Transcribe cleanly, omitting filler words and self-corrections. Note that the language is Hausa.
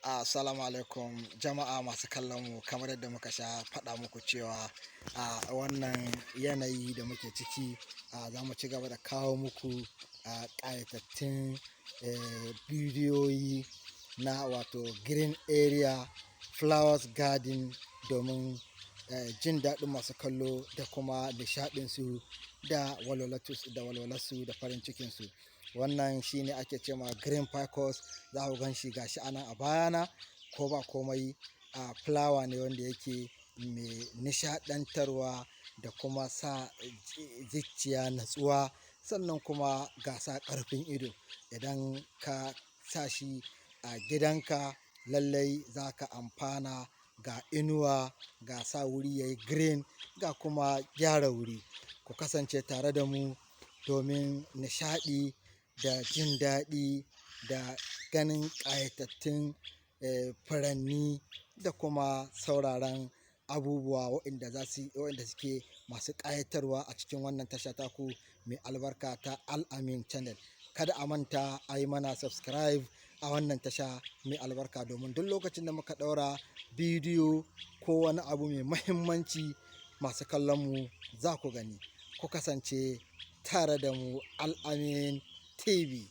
Assalamu alaikum jama'a masu kallon mu. Kamar yadda muka sha faɗa muku cewa a wannan yanayi da muke ciki, za mu ci gaba da kawo muku ƙayatattun bidiyoyi na wato Green Area Flowers Garden domin jin daɗin masu kallo da kuma nishaɗinsu da walwalarsu da farin cikinsu. Wannan shine ake ce ma Green Ficus. Za ku gan shi, gashi anan a bayana. Ko ba komai, a flower ne wanda yake mai nishaɗantarwa da kuma sa zuciya natsuwa, sannan kuma ga sa ƙarfin ido. Idan ka sa shi a gidanka, lallai za ka amfana, ga inuwa, ga sa wuri yayi green, ga kuma gyara wuri. Ku kasance tare da mu domin nishaɗi da jin daɗi da ganin ƙayatattun furanni da kuma sauraron abubuwa waɗanda suke masu ƙayatarwa a cikin wannan tasha taku mai albarka ta Al-Amin Channel. Kada a manta a yi mana subscribe a wannan tasha mai albarka, domin duk lokacin da muka ɗaura bidiyo ko wani abu mai mahimmanci, masu kallon mu za ku gani. Ku kasance tare da mu, Al-Amin TV.